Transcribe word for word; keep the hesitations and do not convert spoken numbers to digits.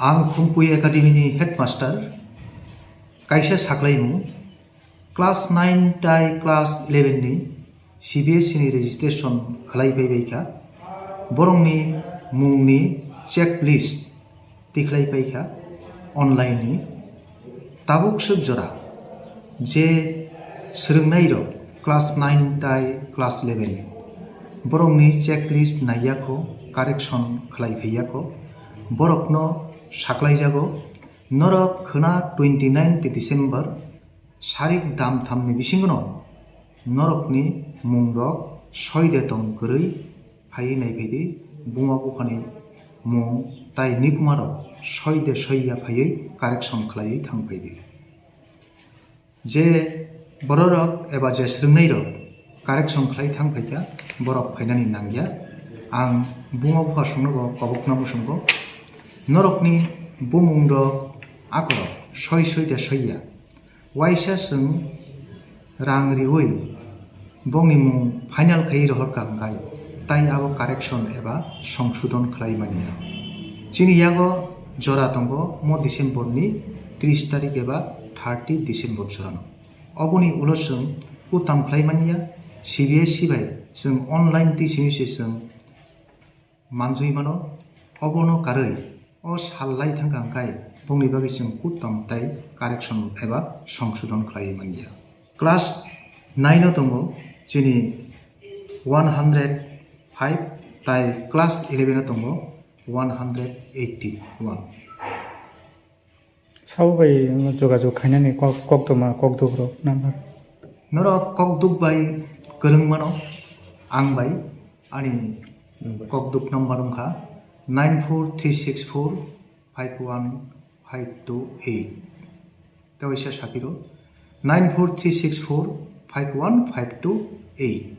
Ang Khumpui Academy ni headmaster. Kaisa saklaimung, class nine tai class eleven ni C B S E ni registration khlai pai bai kha. Borokni mungni checklist tikhlai pai kha online ni. Tabuk swk jora je swrwngnairok class nine tai class eleven, borokni checklist naiya kho, correction khlai phaiya kho, borokno saklaijago. Norok khwna twenty nine December sarik dam thamni bisingono norokni mungrok soi de tong kwrwi phaiwi naiphai di, buma buphani mung tai nikumarok soi de soiya phaiwi correction khlaiwi thang phai di. Je bororok eba je swrwngnairok correction khlai thang phaikha, borok phainani nangya. Ang buma bupha songnobo kobokna muchungo, norokni bumung rok akorok soi soi de soiya. Waisa chwng rang riwi bongni mung final khaiwi rohorkha hwnkhe, tai abo correction eba songsodon khlai manya. Chini yago jora tongo mo December ni tris tarik eba thirty December jorano. Oboni ulo chwng kutam khlai manya, C B S E bai chwng online twi simi se chwng manjui mano. Obono karwi o sal lai thangkha hwnkhe bongni bagwi chwng kutam tai correction eba songsodon khlai manya. Class nine o tongo chini one hundred five, tai class eleven o tongo one hundred eighty one. Sabo bai jogajog khainani kok, koktwma, kokduk rok number. Norok kokduk bai kwrwng mano, ang bai ani kokduk number wngkha nine four three six four five one five two eight. Tei waisa sapiro, nine four three six four five one five two eight.